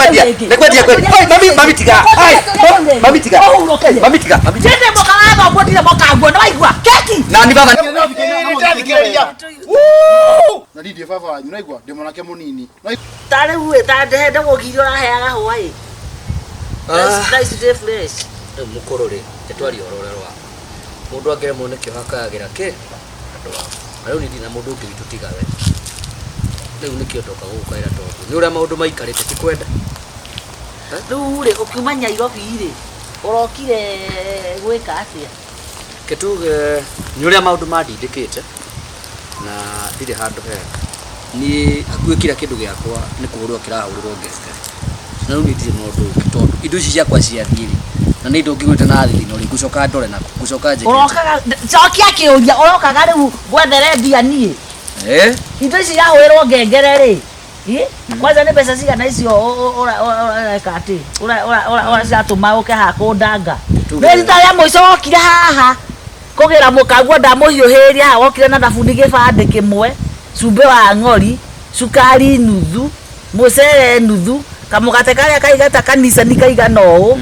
Nĩ kwendia. Nĩ kwendia kwendia. Oi, mami, mami tiga. Ai, mami tiga. Ũhurũke. Mami tiga. Mami tiga. Ndĩrĩ mũka wa thoguo ndirĩ mũka nguo nĩ waigua keki Na ni baba. Ndĩrathikĩrĩria. Na niĩ ndirĩ baba wanyu naigua ndĩ mwanake mũnini. Ta rĩu ĩ ta ndehe ndĩgũgiria ũraheaga hwaĩ thaa ici ndĩ fresh. Rĩu mũkũrũ rĩ, nĩtwaria ũhoro ũrĩa wa mũndũ angĩremwo nĩ kĩoha akayagĩra kĩ andũ ao. Na rĩu niĩ ndirĩ na mũndũ ũngĩ witũ tiga we. Rĩu nĩkĩo ndoka gũgũkaĩra tondũ nĩ ũrĩa maũndũ maikarĩte ti kwenda. Rĩu rĩ ũkiuma Nairobi rĩ ũrokire gwĩka atĩa? Reke tuge nĩ ũrĩa maũndũ mandindĩkĩte na ndirĩ handũ hega. Niĩ hakuhĩ kira kĩndũ gĩakwa nĩ kũhũrwo kĩrahũrĩrwo ngengere. Na rĩu niĩ ndirĩ na ũndũ ũngĩ tondũ indo ici ciakwa ciathiĩ rĩ, na nĩ indo ngĩgũrĩte na thithino rĩ, ngũcoka ndore nakũ, ngũcoka njĩke atĩa? Ũrokaga cokia kĩũria ũrokaga rĩu ngwethere mbia niĩ? Eh? Indo ici irahũrĩrwo ngengere rĩ, ĩ kwanza nĩ mbeca cigana icio ũreka atĩ ciratũma ũke haha kũndanga? Tuge. Nĩ rita rĩa mũico wokire haha kũgĩra mũkaguo ndamũhiũhĩria haha wokire na thabuni gĩbandĩ kĩmwe, cumbĩ wa ng'ori, cukari nuthu, mũcere nuthu, kamũgate karĩa kaigata kanicani kaigana ũũ,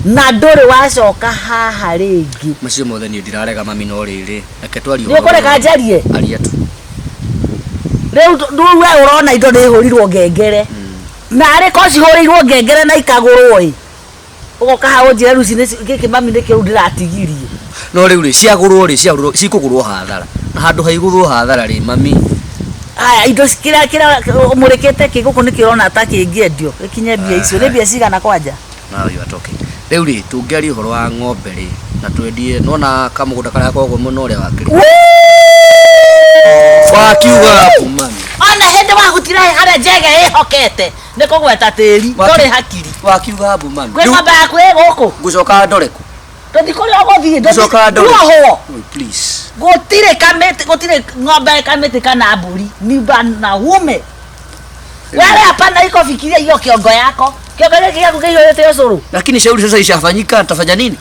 na ndũrĩ wacoka haha rĩngĩ. Macio mothe niĩ ndirarega mami no rĩrĩ, reke twarie Nĩ ũkũreka njarie? Aria tu. Rĩu rĩu we ũrona indo nĩ ihũrirwo ngengere. Na arĩ korwo cihũrĩirwo ngengere na ikagũrwo ĩ, ũgoka haha ũnjĩre rĩu ici nĩcio gĩkĩ mami nĩkĩo rĩu ndĩratigirie. No rĩu rĩ, ciagũrwo rĩ, ciagũrwo cikũgũrwo hathara. Na handũ ha igũrwo hathara rĩ, mami. Haya indo kĩrĩa kĩrĩa ũmũrĩkĩte kĩ gũkũ nĩkĩo ũrona ta kĩngĩendio gĩkinye mbia icio. Nĩ mbia cigana kwanja? Now you are talking. Rĩu rĩ, tũngĩaria ũhoro wa ng'ombe rĩ, na twendie, nĩwona kamũgũnda karĩa gakoragwo mwena ũrĩa wa kĩrĩma? Wakiuga mbu mami. Ona hĩndĩ wahutire harĩa njege ĩhokete nĩ kũgweta tĩri, ndũrĩ hakiri. Wakiuga mbu mami. Kwĩ ng'ombe yaku ĩ gũkũ? Ngũcoka ndore kũ? Tũthi kũrĩa ũgũthiĩ, Ngũcoka ndore. Nduohwo. Oi, please. Gũtirĩ kamĩtĩ, gũtirĩ ng'ombe kamĩtĩ kana mbũri. Ni wanaume. Wewe hapana iko fikiria hiyo kiongo yako. Kiongo gĩkĩ gĩaku kĩihũrĩte ũcũrũ. Lakini shauri sasa ishafanyika, nitafanya nini?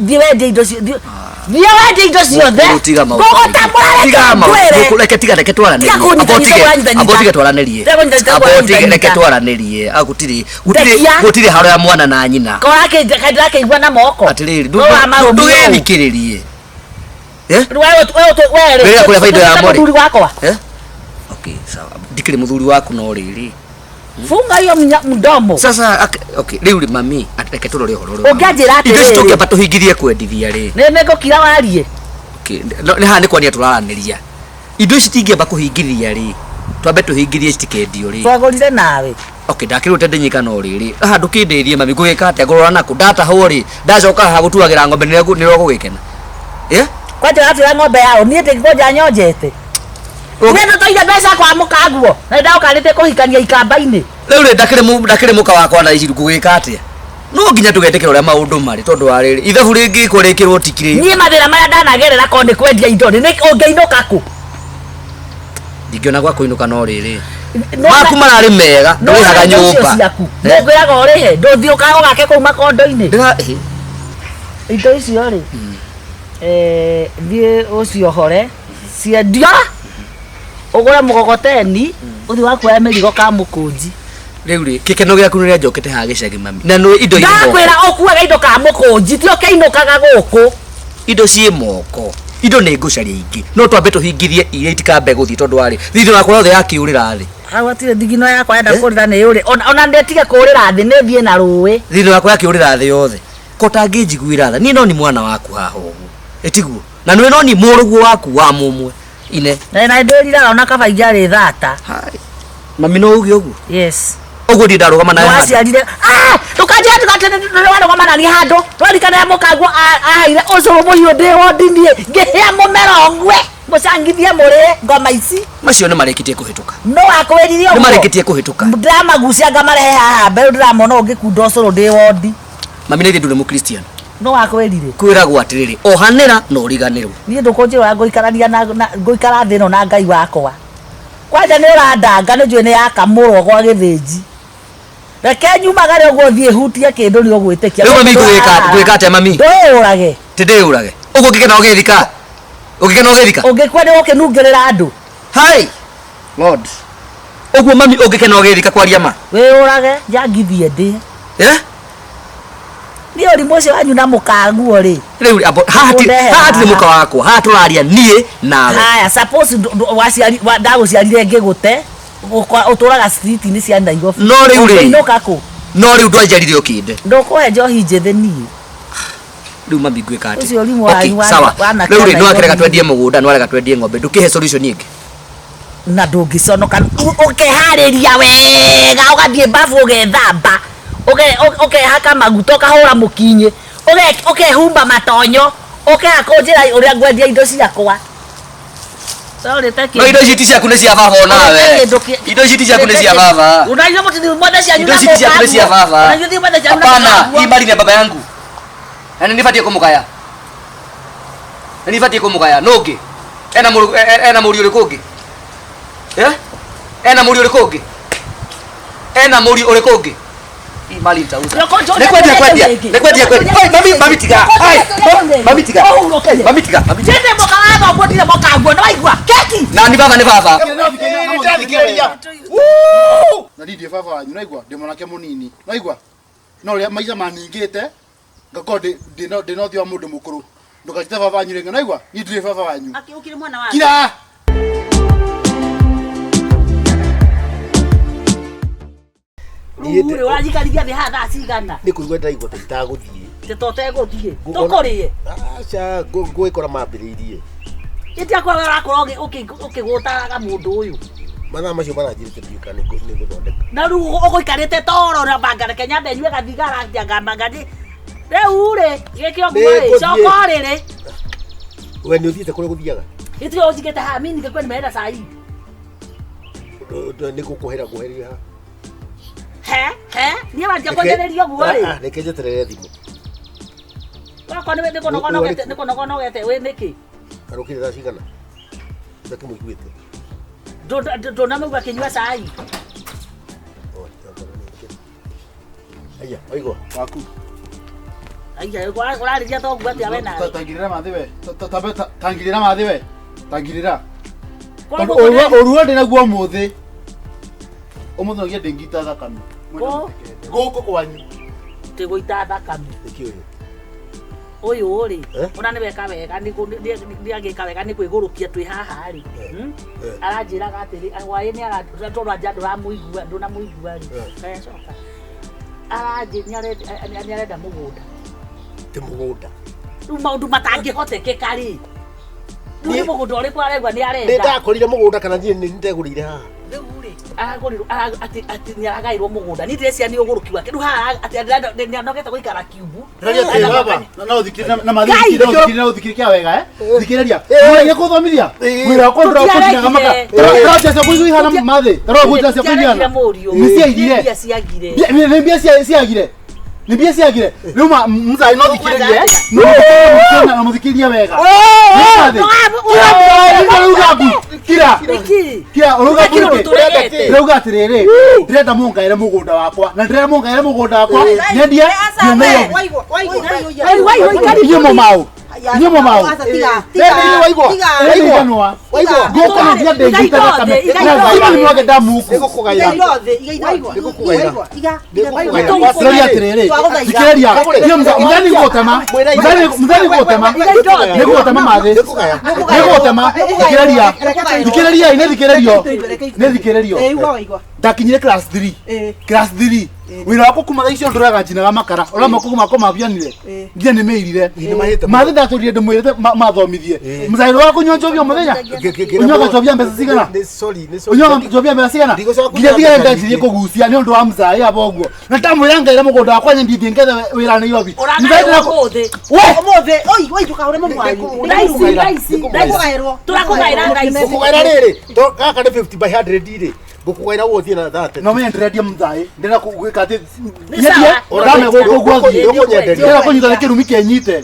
Thiĩ wendie indo ciothe. Thiĩ wendie indo ciothe. Mũkũrũ tiga maũndũ. Ngũgũtambũra reke Tiga maũndũ. ngwĩre. Mũkũrũ, reke tiga reke twaranĩrie. Tiga kũnyita Amba nyita ũtige- kũranyita nyita. amba ũtige twaranĩrie. Tiga kũnyita nyita Amba ũtige kũranyita reke nyita. twaranĩrie. Ah, gũtirĩ gũtirĩ Ndekia. gũtirĩ haro ya mwana na nyina. Ndĩrakĩigua na moko. Atĩrĩrĩ, Ũyũ wa marũmio ũũ. ndũgethikĩrĩrie. Eh? Rĩu we rĩ, Wĩra kũrĩa baida ya ũtuĩkĩte more. mũthuri wakwa. Eh? Okay, sawa. Ndikĩrĩ mũthuri waku no rĩrĩ. Funga hiyo mdomo. Sasa okay, rĩu rĩ mami, reke tũrore ũhoro ũrĩa. Ũngĩanjĩra Indo ici atĩrĩrĩ. tũngĩamba tũhingithie kwendithia rĩ. Nĩ nĩngũkira warie. Okay, nĩ haha nĩ kwaria tũraranĩria. Indo ici tingĩamba kũhingithia rĩ. Twambe tũhingithie citikendio rĩ. Twagũrire nawe. Okay, ndakĩrwo ndenyika no rĩrĩ. Haha ndũkĩndĩrie mami ngũgĩka atĩa ngũrora nakũ ndatahwo rĩ. Ndacoka haha gũtuagĩra ng'ombe nĩrĩo gũgĩkena. Eh? Kwanja ũratuĩra ng'ombe yao niĩ ndĩngũnja nyonjete. Niĩ ndũtũire mbeca kwa mũkaguo na nĩndagũkanĩtie kũhikania ikamba-inĩ. Rĩu rĩ ndakĩrĩ mũka wakwa na ici ngũgĩka atĩa? No nginya tũgetĩkĩra ũrĩa maũndũ marĩ tondũ wa rĩrĩ ithabu rĩngĩkwo rĩkĩrwo tikirĩ. Niĩ mathĩna marĩa ndanagerera korwo nĩ kwendia indo rĩ, nĩ ũngĩinũka kũ? Ndingĩona gwa kũinũka no rĩrĩ. No Maku mararĩ mega, no ndũrĩhaga indo icio nyũmba. ciaku. Eh? Ngwĩraga ũrĩhe, ndũthiĩ ũgake kũu makondo-inĩ. Ndĩra eh, Indo icio rĩ, thiĩ ũciohore, ciendio, ũgũre mũgogoteni, ũthiĩ wakuoya mĩrigo ka mũkũnji. Rĩu rĩ gĩkeno gĩaku nĩ ũrĩa njokete haha gĩcagi mami. Na nĩ indo irĩ moko. Ndakwĩra ũkuaga indo ka mũkũnji, ti ũkĩinũkaga gũkũ. Indo ciĩ moko. Indo nĩ ngũcaria ingĩ. No twambe tũhingithie iria itikambe gũthiĩ tondũ wa rĩ. Thithino yakwa yothe yakĩũrĩra thĩ. Hau hatirĩ thigino yakwa yenda kũrĩra nĩ yũrĩ. Ona ndĩtige kũrĩra thĩ nĩ thiĩ na rũĩ. Thithino yakwa yakĩũrĩra thĩ yothe. Ko tangĩnjiguĩra tha. Niĩ no ni mwana waku haha ũguo. Ĩtiguo. Na nĩwe no ni mũrũguo waku wa mũmwe. Ine. Na na ndĩriraga ona kaba ingĩarĩ thata. Hai. Mami no uge ũguo? Yes. Ũguo ndirĩ ndarũgama nawe handũ. Waciarire. Ah, ndũkanjĩre ndũgatĩ warũgama na niĩ handũ. Twarikana mũkaguo aheire ũcũrũ mũhiũ ndĩ wondi niĩ. Ngĩhĩa mũmero ngwe. Mũcangithie mũrĩe ngoma ici. Macio nĩ marĩkĩtie kũhĩtũka. No wakwĩrire Nĩ ũguo. marĩkĩtie kũhĩtũka. Ndĩramagucia ngamarehe haha mbere ndĩramona ũngĩkunda ũcũrũ ndĩ wondi. Mami nĩ ndũrĩ mũkristiano. No wakwĩrire. Kwĩragwo atĩrĩrĩ, ohanĩra na ũriganĩrwo. Niĩ ndũkũnjĩra ũrĩa ngũikarania na ngũikara thĩ ĩno na Ngai wakwa. Kwanja nĩ ũrandanga nĩ njũĩ nĩ yakamũrwo gwa gĩthĩnji. Reke nyumagare ũguo thiĩ hutie kĩndũ nĩ ũgwĩtĩkia. Rĩu mami ngũgĩka atĩa mami? Ndwĩyũrage. Ti ndĩyũrage. Ũguo ũngĩkena ũgĩthika? Ũngĩkena ũgĩthika? Ũngĩkua nĩ ũgũkĩnungĩrĩra andũ. Hai. Lord. Ũguo mami ũngĩkena ũgĩthika kwaria ma. Wĩyũrage njangithie ndĩe. Eh? Niĩ ũrimũ ũcio wanyu na mũkaguo rĩ. Rĩu abo haha ti Ũndehere haha ti haha. mũka wakwa. Haha tũraria niĩ nawe. Haya, suppose waciari ndagũciarire ngĩgũte ũtũraga street-inĩ cia Nairobi. No rĩu rĩ. Ũngĩinũka kũ? No rĩu ndwanjarire ũkĩnde. Ndũkũhe njohi njĩthĩ niĩ. Rĩu mami ngwĩka atĩa? Ũcio ũrimũ Okay, wanyu wa- sawa. wanake Rĩu rĩ Nairobi. nĩwakĩrega twendie mũgũnda nĩwarega twendie ng'ombe. Ndũkĩhe solution ĩngĩ. Na ndũngĩconoka ũkeharĩria wega ũgathiĩ babu ũgethamba ũkehaka maguta ũkahũra mũkinyĩ ũkehumba matonyo ũkehaka ũnjĩra ũrĩa ngwendia indo ciakwa. Ũrĩte No indo ici ti ciaku nĩ cia baba onawe. Indo ici ti ciaku nĩ cia baba. Unajua mũtithii mwethe cianyu Indo na ici ti ciaku nĩ cia mũkaguo. baba. Unajua thiĩ mwethe cianyu na Hapana, mũkaguo. hii mali ni ya baba yangu. Na nĩ nibatiĩ kũmũgaya. Na nĩ nibatiĩ kũmũgaya. Nũ ũngĩ? Ena mũrũ ena mũriũ ũrĩkũ ũngĩ? Eh? Ena mũriũ ũrĩkũ ũngĩ? Ena mũriũ ũrĩkũ ũngĩ? Hii mali nitauza. Nĩ kwendia kwendia. Nĩ kwendia kwendia. Oi, mami mami tiga. Ai, mami tiga. Mami tiga. Mami tiga. Ndĩrĩ mũka wa thoguo ndirĩ mũkaguo nĩ waigua keki. Na ni baba nĩ baba. Nĩndathikĩrĩria. Na niĩ ndirĩ baba wanyu naigua ndĩ mwanake mũnini naigua no ũrĩa maica maningĩte ngakorwo ndĩ na ũthiũ wa mũndũ mũkũrũ ndũkanjĩte baba wanyu rĩngĩ naigua niĩ ndirĩ baba wanyu. Akĩũkire mwana wake. Kira. Rĩu rĩ ũranjikarithia thĩ haha thaa cigana? Nĩ kũigua ndĩraigua ta itagũthiĩ. Tĩ to ũtegũthiĩ tũkũrĩe. Aca ngũgĩkora mambĩrĩirie. Ĩtia kwa ũrakorwo ũkĩgũtaraga mũndũ ũyũ. Mathaa macio maranjĩrĩte ndiũĩ kana nĩ gũthondeka. Na rĩu ũgũikarĩte toro na banga reke nyambe nyue gathigara njangamba nji. Rĩu rĩ gĩke ũguo rĩ Nĩngũthiĩ. coka ũrĩrĩ. We nĩ ũthiĩte kũrĩa gũthiaga? Gĩtigo ũnjigĩte haha mimi ningekuwa nimeenda saa hii. Nĩ gũkũhera ngũhereire haha. He he niĩ wanjia kũnjereria ũguo rĩ. Ah, ah, reke njeterere thimũ. Wakwa nĩ nĩkũnogonogete nĩkũnogonogete wĩ nĩkĩ? Arũkire thaa cigana? Ndakĩmũiguĩte. Ndũnamũigua akĩnyua cai. Oh, nĩ- Aya, waigua. Waku. Aiya ũrarĩria toguo atĩa we nawe? Tangirĩra mathĩ we. Tangirĩra mathĩ we. Tangirĩra. Koguo Ũruo ndĩ naguo ũmũthĩ. Ũmũthĩ no nginya ndĩngita thakame. Kũ? Gũkũ kwanyu. Tĩ gũita thakame. Nĩkĩ ũyũ? Ũyũ rĩ Eh? ona nĩ weka wega nĩ agĩka wega nĩ kwĩgũrũkia twĩ haha rĩ. Eh. Eh. Aranjĩraga atĩrĩ hwaĩ nĩ tondũ anja ndũramũigua ndũnamũigua rĩ. Eh. Kaya coka. Aranjĩ nĩ arenda mũgũnda. Ti mũgũnda. Rĩu maũndũ matangĩhotekeka rĩ. Rĩu nĩ mũgũnda ũrĩkũ araigua nĩ Nĩ arenda. ndakorire mũgũnda kana niĩ nĩ ndegũrĩire haha. Rĩu rĩ aragũrirwo atĩ atĩ nĩ aragairwo mũgũnda. Niĩ ndĩreciria nĩ ũgũrũki wake. Rĩu haha atĩ nĩ anogete gũikara kiumbu. Ndĩraria atĩrĩ baba, no ũthikĩrĩrie na mathĩ Ngai! thikĩrĩria no ũthikĩrĩrie no ũthikĩrĩrie kĩa wega eh? Thikĩrĩria. Eh. Mũrĩa kũthomithia. Eh. Wĩra wakwa ndũrakũndinaga maka. Tũtiaregire. Tũracia cia kũigua ihana mathĩ. Tũracia cia kũigua Tũtiaregire ihana. mũriũ. Nĩ ciaigire. Nĩ mbia ciagire. Nĩ mbia ciagire. Nĩ mbia ciagire. Rĩu mũthai no thikĩrĩrie. No na mũthikĩrĩrie wega. Nĩ mathĩ. Kira ũrauga mbu. Kira. Nĩkĩ? Kira ũrauga Nĩkĩ mbu. ũndũ tũregete? Ndĩrauga atĩrĩrĩ, ndĩrenda mũngaĩre mũgũnda wakwa na ndĩrenda mũngaĩre mũgũnda wakwa nyendie thiĩ Nairobi. Inyuĩ mũmaũ. Inyuĩ mũmaũ. Waigua. Waigua. Gũkũ no nginya ndĩngita thakame. Na thima nĩ mwage ndamuku. Nĩngũkũgaĩra. Ndĩraria atĩrĩrĩ, thikĩrĩria. Inyuĩ mũthani gũgũtema. Mũthani gũgũtema. Nĩ gũgũtema mathĩ. Nĩ gũgũtema. Thikĩrĩria. Thikĩrĩria, nĩ thikĩrĩrio. Nĩ thikĩrĩrio. Ndakinyire class 3. Class 3. Wĩra wakwa kuma thaa icio ndũraga njinaga makara. Ũrĩa moko makwa mabianire. Nginya nĩ mĩirire. Nĩmahĩte mũno. Mathĩ ndatũrire ndĩmwĩrĩte mathomithie. Mũcairo wa kũnyua njohi o mũthenya. Ũnyuaga njohi mbeca cigana? Nĩ sorry, nĩ sorry. Ũnyuaga njohi mbeca cigana? Ndigũcoka Nginya kũnyua thigari mbeca ndanjirie nyingĩ. kũgucia nĩ ũndũ wa mũcaĩ aba ũguo. Na ndamwĩra ngaĩre mũgũnda wakwa nyendie thiĩ ngethe wĩra Nairobi. Ũragaĩrwo ũmũthĩ. We! Thaa ici, thaa ici, thaa ici. Tũrakũgaĩra thaa ici. Ngũkũgaĩra rĩrĩ, to gaka nĩ 50 by 100 rĩ. Ngũkũgaĩra ũguo ũthiĩ na 30. No menye ndĩrendia mũthaĩ. Ndĩrenda gwĩka atĩ Nĩ sawa. nyendie ndame gũkũ ũguo thiĩ. Nĩũkũnyenderia. Ndĩrenda kũnyita nĩ kĩrumi kĩnyite.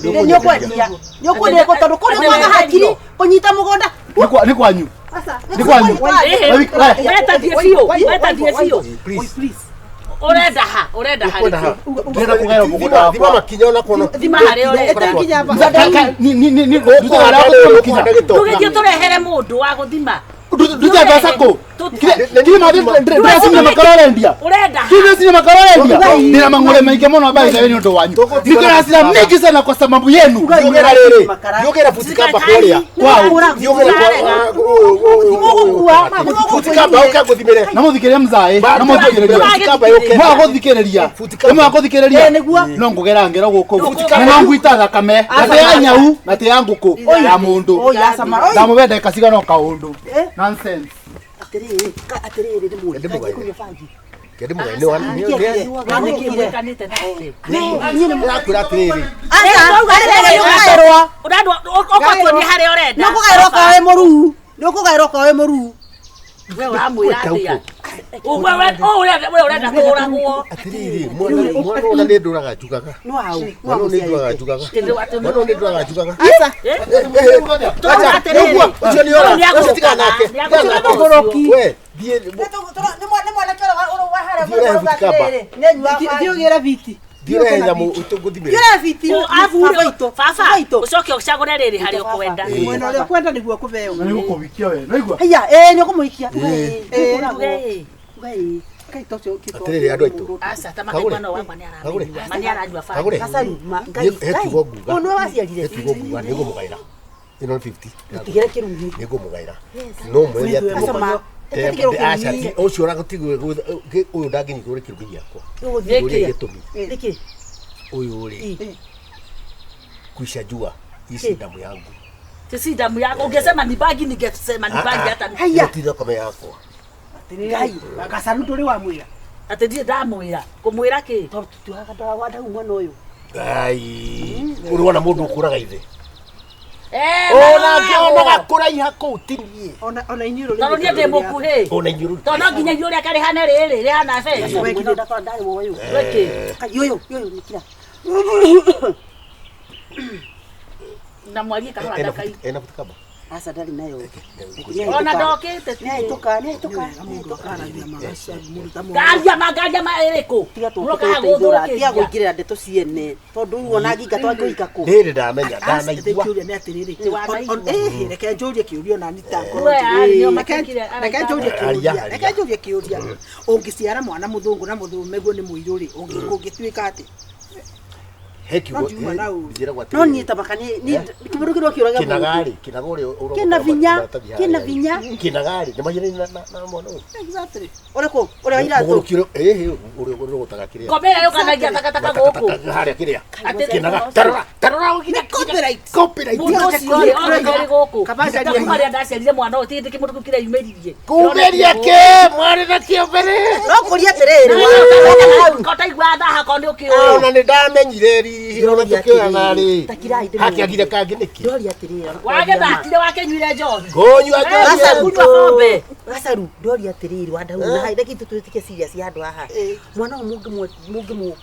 Tondũ kũrĩ kwaga hakiri kũnyita mũgũnda. Nĩ kwanyu. Nĩ kwanyu. Wetathie biũ, wetathie biũ. Please. Ũrenda ha? Ũrenda ha Ũkwenda ha? rĩkũ? Ndĩrenda kũgaĩrwo mũgũnda Thima wakwa. makinya ona kuona. Thima harĩa ũrenda. Ni Ũkũhanda ndutaga gĩtoka. Tũgĩthiĩ tũrehere mũndũ wa gũthima. ndute mbeca kũ? Kiri mathi ndĩracinya makara ũrendia. Ũrenda Kiri ndĩracinya makara ũrendia. Ndĩna mang'ũrĩ maingĩ mũno by the way nĩ ũndũ wanyu. Niko na hasira mingi sana kwa sababu yenu. Thiũgĩra rĩrĩ thiũgĩra butikamba kũrĩa Kwao. thiũgĩra butikamba ũke ngũthimĩre Na mũthikĩrĩrie mzaĩ. Na mũthikĩrĩrie. butikamba yũke Mwaga gũthikĩrĩria. Butikamba. Mwaga gũthikĩrĩria. Ĩ, nĩguo. No ngũgera ngero gũkũ. Butikamba. Na no ngwita thakame. Na ti ya nyau na ti ya ngũkũ. Ya mũndũ. Oi, acama. Oi. Ndamũbe ndagĩka cigana o kaũndũ. Eh. Nonsense. Atĩrĩrĩ, atĩrĩrĩ nĩ mũndũ. Ndĩ mũgaire. Kũnyua bangi. Kĩndĩ mũgai nĩ wa nĩkĩ mwĩkanĩte nake? Ndĩrakwĩra atĩrĩrĩ Aca, nĩ ũkũgaĩrwo. Ũrendwo ũkatuonia harĩa ũrenda. Nĩ ũkũgaĩrwo okorwo wĩ mũruu. Nĩ ũkũgaĩrwo okorwo wĩ mũruu. We ũramwĩra atĩa? Ũguo we ũũ ũrenda we ũrenda kũũragwo. atĩrĩrĩ mwana mwana ona nĩ ndũraga njugaga Nĩ waũ. Nĩ mwana ũyũ nĩ ndũraga njugaga mwana ũyũ nĩ ndũraga njugaga Aca. Acha, nĩguo, ũcio nĩ ora, ũcio tigana nake, tigana nake. We, thiĩ, Nĩ mwanake ũrĩa wa harĩa Thiĩ ũrehe butikamba. Nĩ anyuaga bangi. Thiĩ ũgĩre biti. thiĩ ũrehe nyamũ ngũthimĩre. Thiĩ ũrehe biti. Abu Baba witũ. baba Baba witũ. ũcoke ũcagũre rĩrĩ harĩa ũkwenda. Ĩĩ. Mwena ũrĩa ũkwenda nĩguo ũkũheo. Na nĩ gũkũhikia we. Nĩwaigua? Haiya, ĩĩ nĩ ũkũmũhikia. Ĩĩ. Ĩĩ. Uga ĩĩ. Kaita ũcio ũkĩtwo. Atĩrĩrĩ, andũ aitũ. Aca ta Kagũre. makaigua no wakwa nĩ Kagũre. aranyua. Ma nĩ aranyua bangi. Kagũre. Gacaru, ma Ngai. He kiugo nguga. Ũyũ nĩwe waciarire. He kiugo nguga, nĩ ngũmũgaĩra. Ĩno nĩ 50. Tigĩre kĩrumi. Nĩ ngũmũgaĩra. No mwĩre atĩrĩ. Acama. Aca, ũcio ũragũtigwo ũyũ ndangĩnyitwo nĩ kĩrumi gĩakwa. Ũgũthiĩ. Ũrĩa gĩtũmi. Nĩkĩ? Ũyũ rĩ, kuisha jua hii si damu yangu. Ti damu yako. Ungesema ni bangi ningesema ni bangi hata Haiya. Ĩno ti thakame yakwa. Atĩrĩrĩ, gacaru ndũrĩ wamwĩra. atĩ ndirĩ ndamwĩra. Kũmwĩra kĩ? Tondũ tũtiugaga ndawa ndau mwana ũyũ. Ai, ũrĩ wona mũndũ ũkũraga ithe. Eh, Ona ngĩonaga kũraiha kũu ti niĩ. Ona inyuĩ rũrĩrĩ. Tondũ niĩ ndĩ mũkuhĩ. Ona inyuĩ Tondũ no nginya inyuĩ rĩake rĩhane rĩrĩ rĩhana benjũ. Mwana ndakorwo ndarĩ woyũ. Gwĩkĩ? Kai ũyũ, ũyũ nĩkira. Na mwarie kahora ndakai. Ena butikamba. Aca ndarĩ nayo. Ona ndokĩte. Nĩ ahĩtũka, nĩ ahĩtũka, nĩ ahĩtũka. Ngaria ma ngaria ma ĩrĩkũ? Tiga Mũroka tũgũteithũra, tiga gũthũkĩria. kũingĩrĩra ndeto ciene. Tondũ rĩu ona nginga twangĩũika kũ. Rĩrĩ ndamenya, ndanaigua. Kĩũria nĩ atĩrĩrĩ. Wanaigua. Ĩhĩ, reke njũrie kĩũria ona niĩ ta ngorwo We, njũrie. ari, nĩo Reke- matekire, Reke njũrie Aria, kĩũria. aria. Reke njũrie kĩũria. Ũngĩciara mwana mũthũngũ na mũthũmeguo nĩ mũirũ rĩ, ũngĩtuĩka atĩ? He kiugo, No ngiuma na ũru. njĩragwo atĩrĩrĩ. No niĩ ta maka nĩ kĩmũndũ kĩrĩa kĩũraga mũndũ. Kĩnagarĩ, kĩnaga ũrĩa ũrogotera Kĩna vinya, maratathi harĩa. kĩna vinya. Kĩnagarĩ, nĩ mahiana na mwana ũyũ. Exactly. Ũrĩkũ? Ũrĩa wa iratũ. Mũgũrũki ũrĩa, ĩhĩ, ũrĩa ũrogotaga kĩrĩa. Ngombe ĩrĩa yũkanagia takataka gũkũ. Takataka harĩa kĩrĩa. Atĩ- Kĩnaga, tarora, tarora ũgire. Nĩ copyright. Copyright. Mũndũ ũcio rĩ, okire arĩ gũkũ. Kaba acaria Kuma rĩrĩa ndaciarire mwana ũyũ, ti gĩtĩ kĩmũndũ kĩu kĩreyumĩririe. Kumĩria kĩ, mwarĩ nakĩo mbere. No kũria atĩrĩrĩ. Ko taigua thaha ko nĩ ũkĩũĩ. Ona nĩ ndamenyire riri, ona tũkĩoyana rĩ. Ta kirai ndĩmũrie. Hakĩagire kangĩ nĩkĩ? Ndoria atĩrĩrĩ. Wagĩthakire wakĩnyuire njohi. Ngũnyua njohi. Gacaru. Kunyua kombe. Gacaru, ndoria atĩrĩrĩ wandau na hai reke tũtuĩke serious ya andũ haha. Mwana ũyũ mũngĩmũ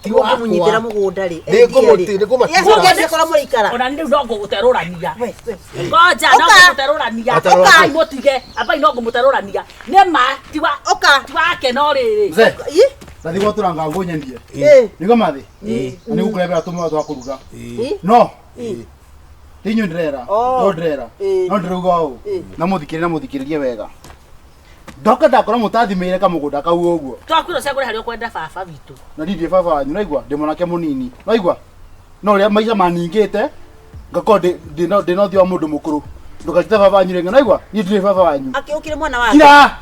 Ti wakwa. mũngĩmũnyitĩra mũgũnda rĩ. Nĩ ngũmũti- nĩ ngũmatiga. Kũrĩa mũraikara. Ona nĩ rĩu no ngũgũterũrania. We, we. Ngoja no Ũka. ngũmũterũrania. Ũka. Ambai mũtige. Ambai no ngũmũterũrania. Nĩ ma tiwa Ũka. tiwake no rĩrĩ. Mzee, Ĩ? ndathi gwatũranga ngũ nyendie. Ĩ. Nĩguo mathi? Na nĩ gũkũrehera tũmwe twa kũruga. Ĩ? No. Ti inyuĩ ndĩrera. Oh. No ndĩrera. Ĩ. No ndĩrauga ũũ. Na mũthikĩrĩrie na mũthikĩrĩrie wega. Ndoka ndakora mũtathimĩire kamũgũnda kau ũguo. Twakwĩra ũcagũre harĩa ũkwenda baba witũ. Na niĩ ndirĩ baba wanyu naigua ndĩ mwanake mũnini naigua no ũrĩa maica maningĩte ngakorwo ndĩ na ũthiũ wa mũndũ mũkũrũ ndũkanjĩte baba wanyu rĩngĩ naigua niĩ ndirĩ baba wanyu Akĩũkire mwana wake. kira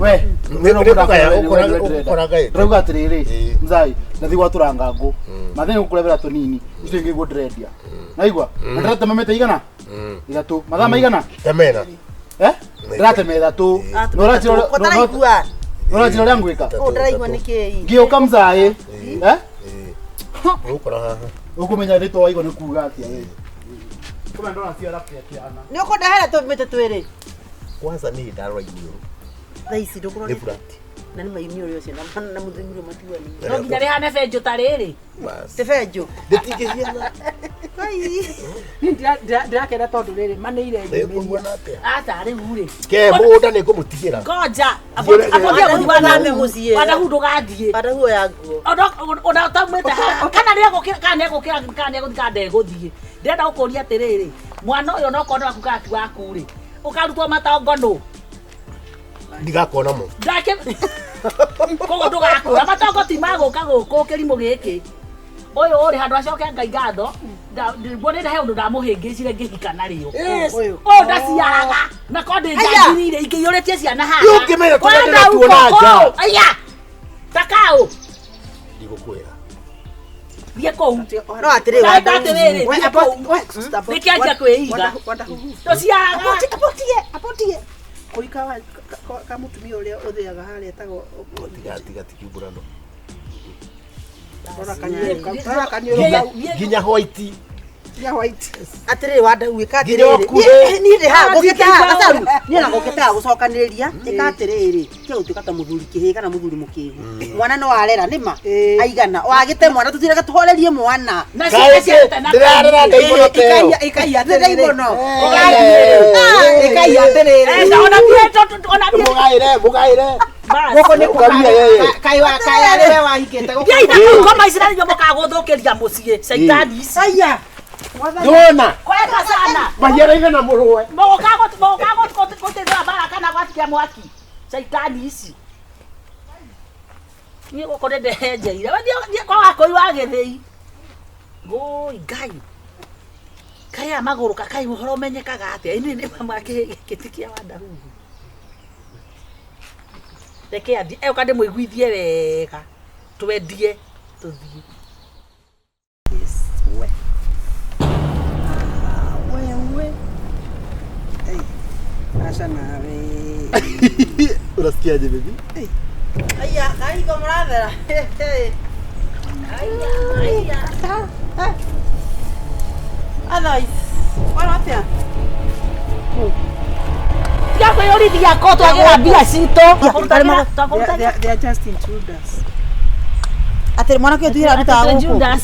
we Nĩ- nĩ kũgaya, ũkoraga ĩ. ndĩrauga atĩrĩrĩ Ĩ. mzai ndathi gwatũranga ngũ mathĩ nĩ gũkũrebera tũnini icio ingĩ guo ndĩrendia naigua na ndĩratema mĩtĩ igana ithatũ mathaa maigana Temena. eh ndĩratema ithatũ Na ũranjĩra Ko ndaraigua. ũranjĩra ũrĩa ngwĩka Ũũ ndaraigua nĩkĩ? ngĩũka mzaĩ eh Ũgũkora haha. ũkũmenya rĩtwa waigua nĩ kuga atĩa we kũmenya ndona ciara kĩana Nĩ ũkũndehera tũmĩtĩ twĩrĩ. Kwanza niĩ ndarora iniũrũ. Thaa ici ndũkũrora. Nĩ flat. Na nĩ mainiũrũ ũcio na mũthuri matuani. No nginya rĩhane benjũ ta rĩrĩ. Bas. Ti benjũ. Rĩtingĩhiana. Niĩ ndirakena tondũ rĩrĩ manĩire Nĩ nyumĩria. ngũmuona atĩa? Aca rĩu rĩ. Ke mũgũnda nĩ ngũmũtigĩra. Ngoja. Thiĩ- Abondia gũthiĩ Wadahu mũciĩ. Wadahu ndũgathiĩ. Wadahu ya nguo. Ona ũtaumĩte haha. Kana nĩegũkĩra kana nĩegũkĩra kana nĩegũthiĩ kana ndegũthiĩ. Ndĩrenda gũkũria atĩrĩrĩ. Mwana ũyũ onokorwo nĩ waku kana ti waku rĩ. Ũkarutwo matongo nũ? Ndigakona mo. Ndake koguo ndũgakũra matongo ti magũka gũkũ kĩrimũ gĩkĩ. Ũyũ ũrĩ handũ acoke Ngai ngatho nguonire he ũndũ ndamũhĩngĩcire ngĩhika narĩo. Ũyũ. Ũyũ ndaciaraga na ko ndĩ njagirire ingĩiyũrĩtie ciana haha. Rĩu ũngĩmenya tũrĩa ndĩratuona nja. Aya. Takaũ. Ndigũkwĩra. Thiĩ kũu. No atĩrĩrĩ Ndauga atĩrĩrĩ, thiĩ kũu. Nĩkĩanjia kwĩiga. Tũciaraga. Apotige, apotige. Kũika wa ka mũtumia ũrĩa ũthĩaga harĩa etagwo Tiga tiga tikiumburano. rora kaniũrũ rora kaniũrũ kau Nginya white. ya white. Atĩrĩrĩ wandau ĩka Nginya atĩrĩrĩ. ũkuhĩ. Niĩ ndĩ haha ngũkĩte haha gacaru. Niĩ na ngũkĩte haha gũcokanĩrĩria ĩka atĩrĩrĩ kĩa gũtuĩka ta mũthuri kĩhĩ kana mũthuri mũkĩgu. Mwana no arera nĩma aigana wagĩte mwana tũtireke tũhorerie mwana. Na ciana ciarute na Ndĩrarera ndaimono ta ĩyo. Ĩkai atĩrĩrĩ. Ndaimono. Ĩkai atĩrĩrĩ. Eh, ona niĩ ona niĩ Mũgaĩre, mũgaĩre. Bas. Gũkũ nĩ Ũkaria yeye. Kaĩ wa kaĩ arĩ we wahikĩte gũkũ. Thiĩ na kũu ngoma ici na nĩguo mũkagũthũkĩria mũciĩ caitani ici. Aya. Ndona. Kwenda sana. Mahiara na mũrũwe. Mũgũka gũteithũra mbara kana gwatikia mwaki. Caitani ici. Niĩ gũkũ nĩ ndehenjeire. We thiĩ kwa wakũi wa gĩthĩi. Ngũi Ngai. Kaĩ aya magũrũka kaĩ ũhoro ũmenyekaga atĩa? Ĩnĩ nĩ mama gĩkĩ ti kĩa Wandahuhu. Reke athiĩ eũka ndĩmũiguithie wega. Twendie tũthiĩ. Wewe. Aca nawe. Unasikiaje baby? Aya, kaiko mũrathera. Aya, aya. Otherwise, wona atĩa? Tiga kwĩyũrithia ko twagĩra mbia citũ. They are just intruders. Atĩrĩ mwanake ũyũ tuire arutaga gũkũ. Judas.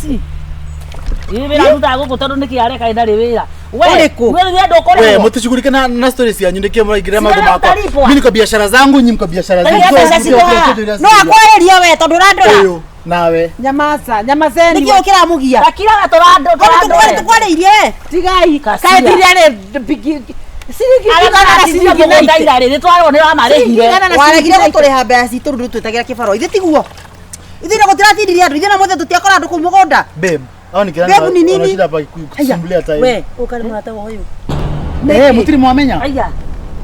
Ĩ wĩra arutaga gũkũ tondũ nĩkĩ areka ndarĩ wĩra. We, Ũrĩkũ? we rĩrĩa We, ndũkũrĩhwo. mtishughulike na stories yanyu ndikie mraingiria maundu Sigara makwa. utalipwa. Mimi niko biashara zangu, nyinyi mko biashara zenu. Tarĩkia mbeca citũ haha. No akwarĩrie we tondũ ũrandora. Ũyũ nawe. Nyamaza, nyamazeni. Nĩkĩ ũkĩramũgia? Gakiraga tũrandũ tũrandũ. Tũkwarĩirie we. Tigai. Kacia. Kaĩ tiria rĩ bigi ciringi Arĩa igana na maratindirio ciringi mũgũnda 90. ira rĩ nĩtwarwo nĩ wamarĩhire. Igana na Waregire ciringi 90. gũtũrĩha mbeca citũ rĩu twĩtagĩra kĩbaro. Ithuĩ tiguo. Ithuĩ na gũtiratindirie andũ. Ithuĩ na mũthĩ tũtiakora andũ kũu mũgũnda. Babe, hao ni kirani. Babe ni nini? Wanashinda hapa kusumbulia time. We, ũkarĩ mũrata wa ũyũ. Eh, mutiri mwamenya? Aya.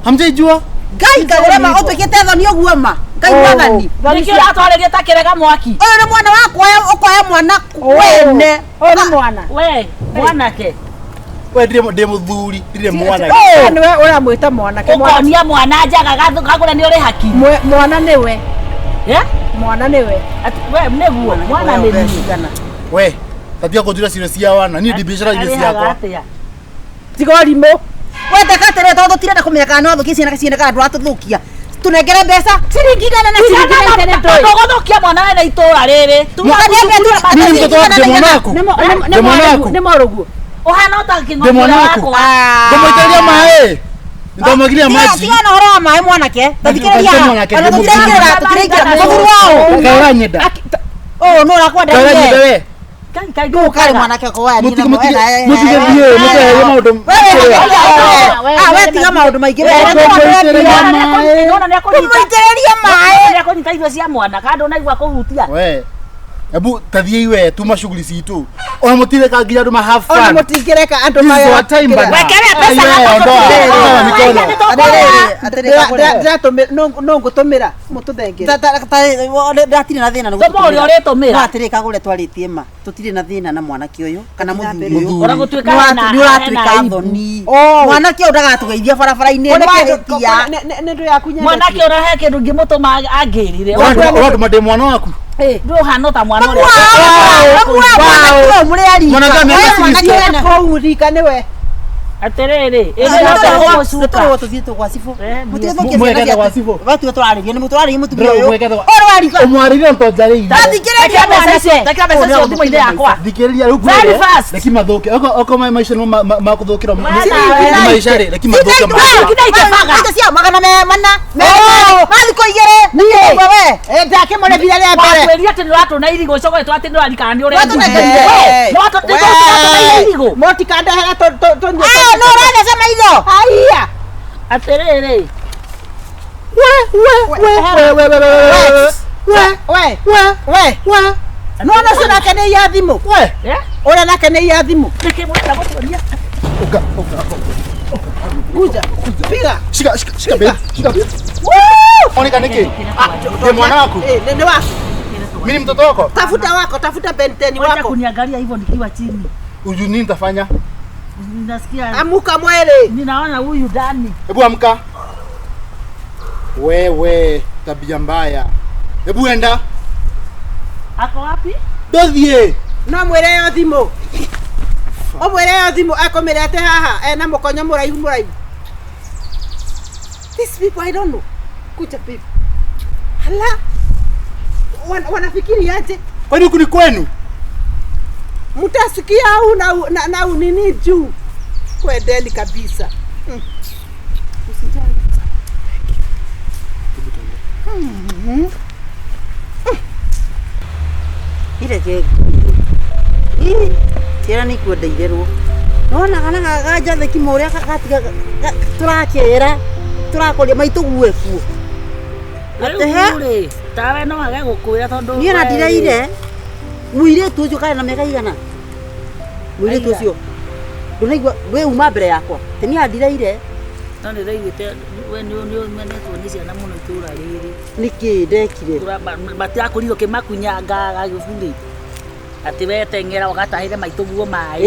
Hamjaijua? Ngai kagũre ma ũtuĩkĩte thoni ũguo ma. Ngai mwathani. Nĩkĩo ũratwarĩria ta kĩrega mwaki. Ũyũ nĩ mwana wakwa ũkoya mwana wene. Ũyũ nĩ mwana. We, mwanake. We ndire ndi muthuri, ndire mwana. Ũyũ nĩwe ũramwĩta mwanake. Mwana- Ũkonia mwana njaga kagũre nĩ ũrĩ haki. Mwana nĩwe. Eh? Mwana nĩwe. Ati- We nĩguo mwana nĩ niĩ. We, tabia kũnjũra cirio cia wana. Niĩ ndi biashara irio Arĩhaga ciakwa. atĩa? Tiga ũrimũ. Weteka atĩrĩ tondũ tũtirenda kũmenya kana no athũkie ciana ciene kana ndũratũthũkia. Tũnengere mbeca. Ciringi igana na ciringi 90 nĩ ndũĩ. Tũgũthũkia mwana wene itũra rĩrĩ. Mũkanie mbeca Mimi ni mtoto wako, ndi mwana wako. Ndi mwana wako. Nĩ mũrũguo. Ũhana ota Ndi kĩng'ombe mwana wako. wakwa. Ndamũitĩrĩria maĩ. Ndamwagiria maji. Tiga na ũhoro wa maĩ mwanake. Ndathikĩrĩria Tathikĩrĩria. mwanake, Ona ndi tũtiraingĩra tũtiraingĩra. Mũthuri wao. Kaĩ ũranyenda? Ũũ nũ ũrakwenda Kaĩ ũranyenda we? we? Ngai, Ngai, Nũ ũkarĩ mwanake ũkoya Mũtige mũtige mũtige thiĩ mũteherie maũndũ. Ah, we tiga maũndũ maingĩ. Ndamũitĩrĩria maĩ. Nona nĩ akũnyita. Kũmũitĩrĩria maĩ. Nĩ akũnyita irio cia mwana kana ndũnaigua kũhutia. We. Ebu tathiĩ we tuma shughuli citũ. Ona mũtireka nginya andũ ma have Ona fun. mũtingĩreka andũ This is our time bana. Wekere mbeca Aye, haha ondoa, tũtire. ondoa mikono. Aye, nĩtũkũrĩha. Atĩrĩrĩ, No ngũtũmĩra mũtũthengere. ndatirĩ na thĩna Tũma ũrĩa ũrĩtũmĩra. no atĩrĩ kagũre twarĩtie ma tũtirĩ na thĩna na mwanake ũyũ kana mũthuri ũyũ Mũthuri. Ona gũtuĩka nĩ ũratuĩka thoni mwanake ũyũ ndagatũgeithia barabara-inĩ nĩwahĩtia Nĩ ndũ yaku nyendete. Mwanake ũrĩa he kĩndũ ingĩmũtũma angĩrire. Ũratũma ndĩ mwana waku. Ndũ ũhana ota mwana ũrĩa. mũrĩ arika Mwanake wa mĩaka mwanake Kũu rika nĩwe. Atĩrĩrĩ, ĩno no tũgũcuka. tũrũo tũthiĩte gwa cibũ Eh, mũtigũthũkie Mwekete ciana gwa ciaku cibũ. watuo tũrarĩria nĩ mũtũrarĩria mũtumia ũyũ Mwekete gwa- ũyũ warika Ũmwarĩrie ntonjarĩirie. tathikĩrĩria Rekera mbeca icio, mwanake rekera mbeca icio thimũ-inĩ yakwa. Thikĩrĩria rĩu Very ngwĩre, fast. reki mathũke. Oko maica nĩmo makũthũkĩra. Wena, Nĩ maica rĩ, reki mathũke maica. Nginya itebaga. Indo cia magana me mana mathikũ igĩrĩ nĩkĩũguo we Ndakĩmũrĩhire rĩa mbere. Wakwĩrire atĩ nĩũratũna irigũ ũcoke ũgĩtwĩra atĩ nĩũrarikana nĩ ũrendirie. Nĩwatũnengerire. We, nĩwatũna irigũ. Mũtikandehera tũnyue. Ah, no ũratheca maitho Haiya. Atĩrĩrĩ. We we we we we we we We. we We. we Nona ũcio nake nĩ iya thimũ. we. Ũrĩa nake nĩ iya thimũ. Nĩkĩ mũrenda gũtuonia? Uka uka. Kuja. Piga. Shika shika shika babe. Shika babe. Oneka niki? Ni mwana wako? Eh, ni wako. Mimi ni mtoto wako? Tafuta wako, tafuta Benteni Wacha wako. kuniangalia hivyo nikiwa chini. Uju nini nitafanya? Ninasikia Amuka mwele. ninaona huyu ndani. Hebu amka. Wewe tabia mbaya. Hebu enda. Ako wapi? Dothie. No mwĩre yo thimũ. Ũmwĩre yo thimũ ekũmĩrete haha ena mũkonyo mũraihu mũraihu. These people I don't know. Kuja babe. Hala. Wanafikiri aje? Kwani huku ni kwenu? Mtasikia au na unini juu. Kwendeni kabisa. Usijali. Ireke Ciana nĩ ikwendeirerwo nona kana gajatheki ũrĩa gatiga tũrakĩra tũrakoria maitũ gue kuo Rĩu rĩ, tawe no age gũkwĩra tondũ niĩ na ndiraire mũirĩtu ũcio karĩ na mĩaka igana mũirĩtu ũcio ndũnaigua we uma mbere yakwa tĩ niĩ ndiraire No nĩndĩraiguĩte we nĩ ũmenetwo nĩ ciana mũno itũra rĩrĩ. Nĩkĩ ndekire? Matirakũrirwo kĩmakunyanga gagĩburi. Atĩ we teng'era ũgatahĩre maitũ guo maĩ.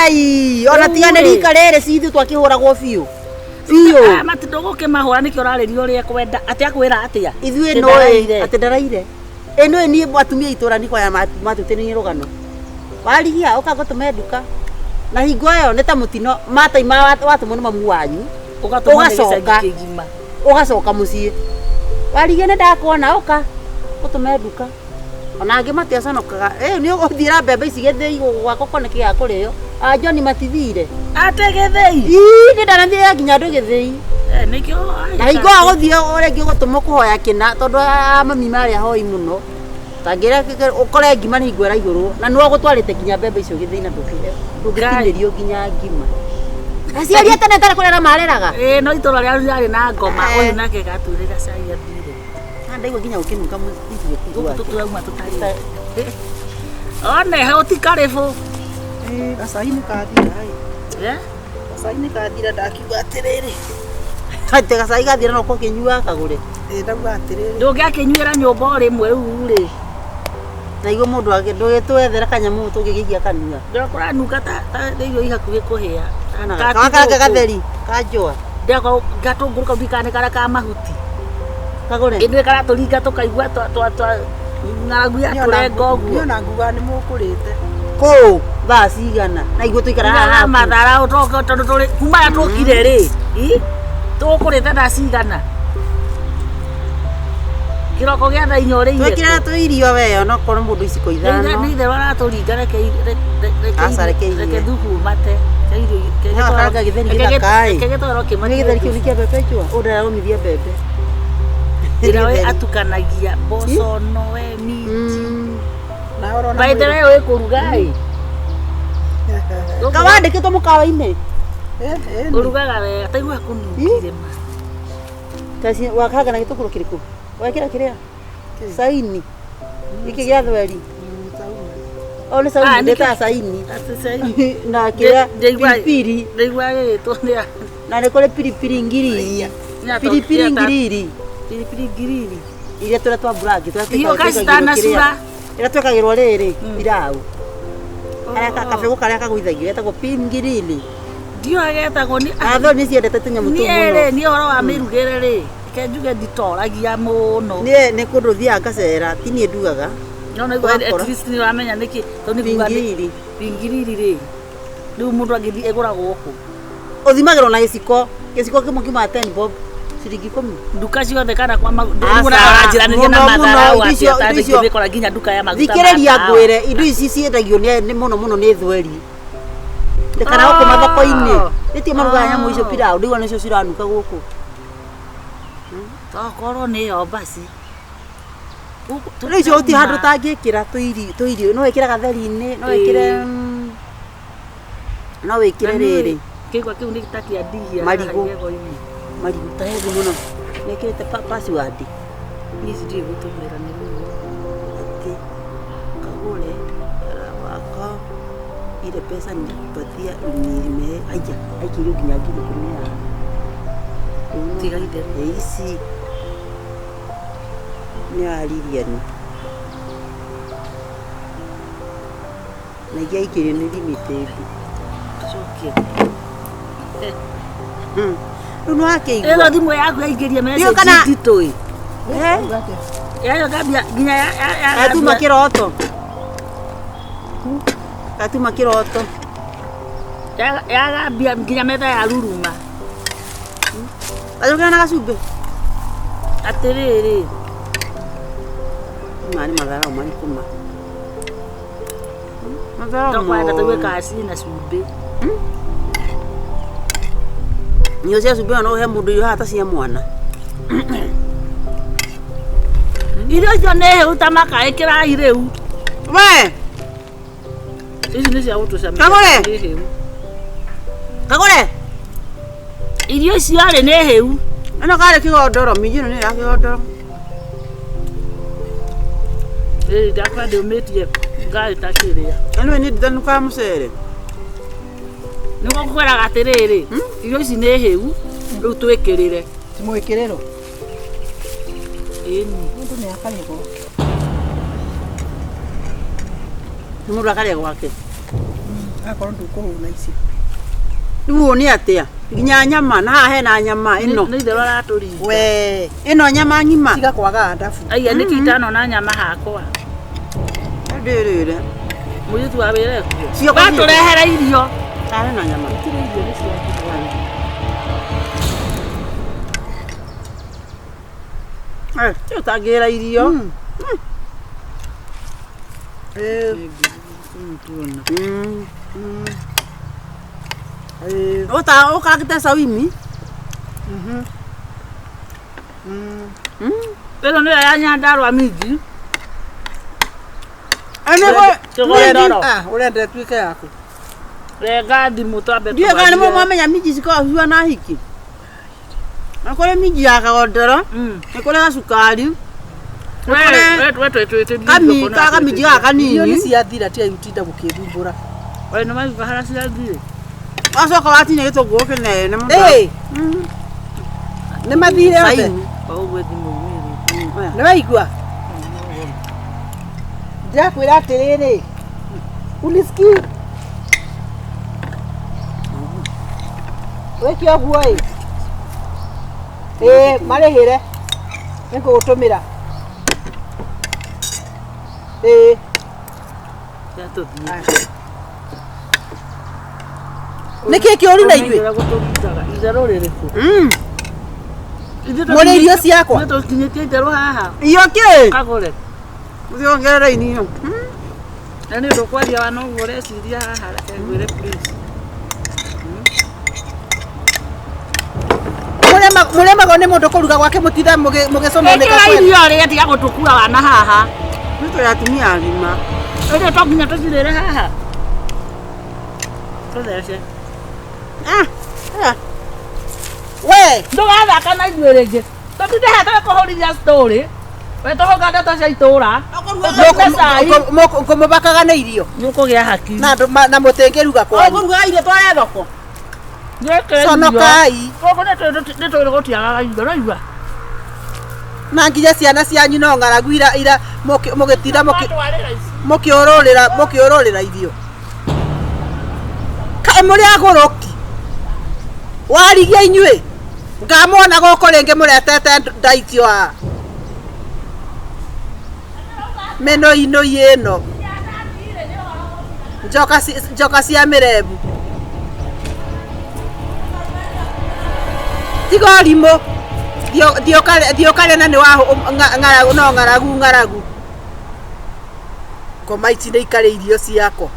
Ĩĩ ona tiga nĩ rika rĩrĩ cithu twakĩhũragwo biũ. Biũ. Ndũgũkĩmahũra nĩkĩo ũrarĩria ũrĩa ekwenda. Atĩ akwĩra atĩa? Ithuĩ noĩ atĩ ndaraire. Ĩ nĩũĩ niĩ atumia itũra nĩ kwaya matũtĩrĩire rũgano. Warigia ũka ngũtũme nduka. Na hingo ĩyo nĩ ta mũtino mataima watũmwo nĩ mamu wanyu. Ũgacoka ũgacoka mũciĩ. Warigia nĩ ndakuona ũka ngũtũme nduka. Ona angĩ matiaconokaga. Ĩ nĩ ũgũthiĩra mbembe ici gĩthĩi gwakwa kone kĩa kũrĩo. A John matithire. Ate gĩthĩi? Ii nĩ ndanathire nginya andũ gĩthĩi. Nĩkĩo. Na hingo ĩyo gũthiĩ rĩngĩ gũtũmwo kũhoya kĩna tondũ a mami marĩ ahoi mũno. Tangĩra ũkore ngima nĩ hingo ĩraihũrwo na nĩwe ũgũtwarĩte nginya mbembe icio gĩthĩi na ndũngĩtinĩrio nginya ngima. Aciari a tene tarĩ kũrera mareraga. Ĩĩ no itũra rĩao rĩarĩ na ngoma ũyũ nake gatwĩrĩra cai athire. Ndaigua nginya ũkĩnunga irio kũu gwake. Tũrauma tũtarĩ. One gũtikarĩbũ. Gacai nĩ kathira ĩ. Gacai nĩ kathira ndakiuga atĩrĩrĩ. Atĩ gacai gathira no ũkĩnyua kagũre. Ĩ ndauga atĩrĩrĩ. Ndũngĩakĩnyuĩra nyũmba o rĩmwe rĩu rĩ. Na igua mũndũ ndũgĩtwethere kanyamũ tũngĩgĩikia kanua. Kũranunga ta irio i hakuhĩ kũhĩa. Gaka gatheri kanjũa. Gatũngũrũ kau ndikane karĩa ka mahuti. Kagũre. Ĩ karatũringa tũkaigua ng'aragu yatũrenga ũguo. Niĩ ona nguga nĩ mũkũrĩte. Kũũ thaa cigana na iguo tũikara haha mathara tondũ tũrĩ kuma rĩa tũkire rĩ tũkũrĩte thaa cigana kĩroko gĩa thaa inya ũrĩire twĩkĩra tũirio we onokorwo mũndũ iciko ithano nĩ itherũ aratũringa reke thubu mate karanga gĩtheri gĩthaka ĩ reke gĩtwaro kĩmwe gĩtheri kĩu nĩ kĩa mbembe njũa ũũ ndararũmithia mbembe ĩrĩa we atukanagia mboco nowe minji by the way wĩ kũruga ĩ kawandĩkĩtwo mũkawa-inĩ ũrugaga wega taigua kũnungire ma wakaranga na gĩtũngũrũ kĩrĩkũ wekĩra kĩrĩa saini gĩkĩ gĩa thweri o nĩ saini ndĩtaga saini na kĩrĩa piripiri ndaigua gĩgĩtwo nĩ na nĩ kũrĩ piripiri ngiriri piripiri ngiriri piripiri ngiriri iria tũrĩa twa mburangi Iyo kacitanacura ĩrĩa twĩkagĩrwo rĩrĩ pilau karĩa kabegũ karĩa kagũithagio getagwo pingirili ndiũĩ getagwo nĩ athoni nĩciendete tũnyamũ tũu mũno niĩ rĩ niĩ ũhoro wa mĩrugĩre rĩ reke njuge nditoragia mũno niĩ nĩ kũndũ thiaga ngacera ti niĩ ndugaga no no at least nĩ ũramenya nĩkĩ tondũ nĩ kuga pingirili pingirili rĩ rĩu mũndũ angĩthiĩ ĩgũragwo kũ ũthimagĩrwo na gĩciko gĩciko kĩmwe kiumaga 10 bob ciringi 10 nduka ciothe kana kwa maranjiranĩria na matharau atĩ atangĩmĩkora nginya nduka ya maguta thikĩrĩria ngwĩre indo ici ciendagio nĩ mũno mũno nĩ thweri kana gũkũ mathoko-inĩ nĩtio marugaga nyamũ icio pilau ndaigua nĩcio ciranuka gũkũ tokorwo nĩyo basi rĩu icio gũtirĩ handũ ũtangĩkĩra tũirio no wĩkĩre gatheri-inĩ no wĩkĩre no wĩkĩre rĩrĩ kĩigua kĩu nĩ ta kĩa ndihia marigũ Marigũ ta heavy mũno. Mekĩrĩte password. Niĩ ndiũĩ gũtũmĩra nĩ ruo. Ati kagure wako ile pesa nilikupatia nime aja aikĩrio nginya 10,000 ya. Tiga itherũ. Ici nĩ ya Lilian. Na ingĩ aikĩrio nĩ limited. Cokia. Rĩu nĩ wakĩigua. Ĩno thimũ yaku yaingĩria Ndiũĩ message kana- nditũ ĩ. Eh? Yayo gambia nginya ya Gatuma kĩroto. Gatuma kĩroto. Yagambia nginya metha ya ruruma. Gacokera na gacumbĩ. Atĩrĩrĩ. Maya nĩ matharau marĩkũ ma? Matharau. Tũkwenda tũigue kaci na cumbĩ. Irio cia cumbĩ no ũhe mũndũ irio haha ta cia mwana. Irio icio nĩ hĩu ta maka ĩkĩrai rĩu. We! Ici nĩ cia gũtũcamia. Kagũre! Nĩ hĩu. Kagũre! Irio icio rĩ nĩ hĩu. Ĩno karĩ kĩgondoro, minji ĩno nĩ ya kĩgondoro. Ĩĩ ndakwa ndĩũmĩtie ngarĩ ta kĩrĩa. Ĩno nĩ ndithanukaga mũcere. Nĩguo ngwĩraga atĩrĩrĩ, irio ici nĩ hĩu, rĩu twĩkĩrĩre. Ti mwĩkĩrĩrwo. Ĩni. Mũndũ nĩ akarĩa gwake. Nĩ mũndũ akarĩa gwake. Akorwo ndũkũhũna icio. Rĩu ũũ nĩ atĩa? Nginya nyama na haha hena nyama ĩno. Nĩ itherũ aratũringa. We, Ĩno nyama ng'ima. tiga kwaga ndabu. Aiya nĩkĩ itanona nyama hakwa. Ndĩrĩre. Mũirĩtu wa wĩra ekuo. Cioko Watũrehere irio. Tarĩ na nyama. Eh, ti ũtangĩra irio. Ũta ũkarangĩte cauimi. Ĩno nĩyo ya Nyandarua minji. Ĩno Ah, ũrenda ĩtuĩke yaku. Renga thimũ twambe ndiũĩ kana nĩ mwamenya minji cikoragwo cihuana hiki. Na kũrĩ minji ya kagondoro, nĩ kũrĩ gacukari, kami ka kamiji gaka Irio nĩ kanini. ciathira tiga itinda gũkĩthumbũra. We nĩ maigua harĩa ciathiĩ. Wacoka watinia gĩtũngũrũ kĩnene mũno. Ĩĩ. Nĩ mathire othe. Caimu. O ũguo thimũ-inĩ rĩ. Nĩ waigua? Ndĩrakwĩra atĩrĩrĩ. Unisikii? Wĩke ũguo ĩ. Ĩĩ, marĩhĩre. Nĩngũgũtũmĩra. Ĩĩ. Tũthiĩ. Nĩkĩ kĩũru na ithuĩ? Ũrĩa gũtũringaga. Itherũ rĩrĩkũ? Mũrĩ irio ciakwa? Ithuĩ tũkinyĩtie itherũ haha. Irio kĩ? Kagũre. Ũthiongerere irio. Na nĩ ũndũ kwaria wa noguo ũreciria haha reke ngwĩre please. Mũremagwo nĩ mũndũ kũruga gwake mũtinda mũgĩcomwo nĩ Ĩkĩra gakwenda. irio rĩa tiga gũtũkua wana haha. Nĩ tũrĩ atumia agima. Ĩrĩa to nginya tũcirĩre haha. Tũthece. Ah, ah. We, Ndũgathaka na ithuĩ rĩngĩ. Tũtinde haha tũgĩkũhũrithia story. We tũhũnga ndeto cia itũra. Ũtũhe cai. ngũmũbakaga na irio. Nĩ ũkũgĩa haki. Na andũ na mũtingĩruga kwanyu. Ũkũruga irio tware thoko. Nĩkĩra irio. Conokai. Gũkũ nĩ tũĩ gũtiagaga irio, ũraigua? Na nginya ciana cianyu no ng'aragu ira ira mũgĩtinda Watwarĩra ici. mũkĩũrũrĩra mũkĩũrũrĩra irio. Kaĩ mũrĩ agũrũki. Warigia inyuĩ. Ngamwona gũkũ rĩngĩ mũretete ndaitio haha. Mĩnũinũi ĩno. Njoka cia mĩrembu. Tiga ũrimũ. Thiĩ ũkarĩe na nĩ wa ng'aragu no ng'aragu ng'aragu. Ngoma ici nĩ ikarĩa irio ciakwa.